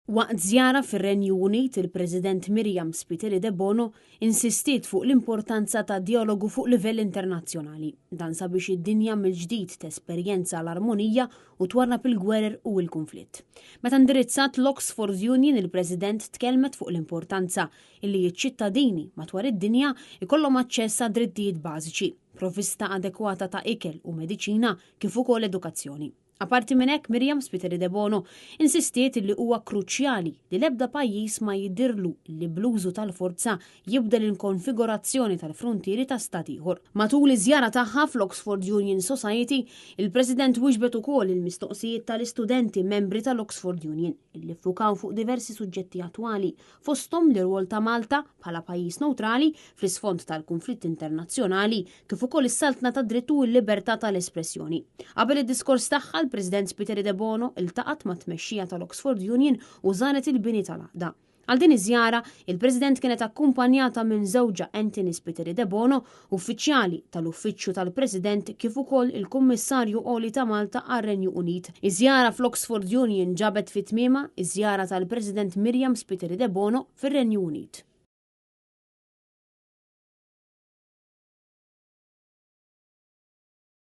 Waqt żjara fir-Renju Unit, il-President Myriam Spiteri Debono insistiet fuq l-importanza ta' djalogu fuq livell internazzjonali. Dan sabiex id-dinja mill-ġdid tesperjenza l-armonija u twarrab il-gwerer u l-kunflitt. Meta indirizzat l-Oxford Union, il-President tkellmet fuq l-importanza illi ċ-ċittadini madwar id-dinja jkollhom aċċess għad drittijiet bażiċi, provvista adekwata ta' ikel u mediċina kif ukoll edukazzjoni. Aparti minn hekk, Myriam Spiteri Debono insistiet li huwa kruċjali li l-ebda pajjiż ma jidhirlu li bl-użu tal-forza jibdel il-konfigurazzjoni tal-fruntieri ta' stat ieħor. Matul iż-żjara tagħha fl-Oxford Union Society, il-President wieġbet ukoll il-mistoqsijiet tal-istudenti membri tal-Oxford Union, illi ffukaw fuq diversi suġġetti attwali, fosthom l-irwol ta' Malta bħala pajjiż newtrali fl-isfond tal-kunflitt internazzjonali kif ukoll is-saltna tad-dritt u l-libertà tal-espressjoni. Qabel id-diskors tagħha, l-President Spiteri Debono iltaqgħet mat-tmexxija tal-Oxford Union u żaret il-bini tal-għaqda. Għal din iż-żjara, il-President kienet akkumpanjata minn żewġha Anthony Spiteri Debono, uffiċjali tal-Uffiċċju tal-President kif ukoll il-Kummissarju Għoli ta' Malta għar-Renju Unit. Iż-żjara fl-Oxford Union ġabet fi tmiemha iż-żjara tal-President Myriam Spiteri Debono fir-Renju Unit.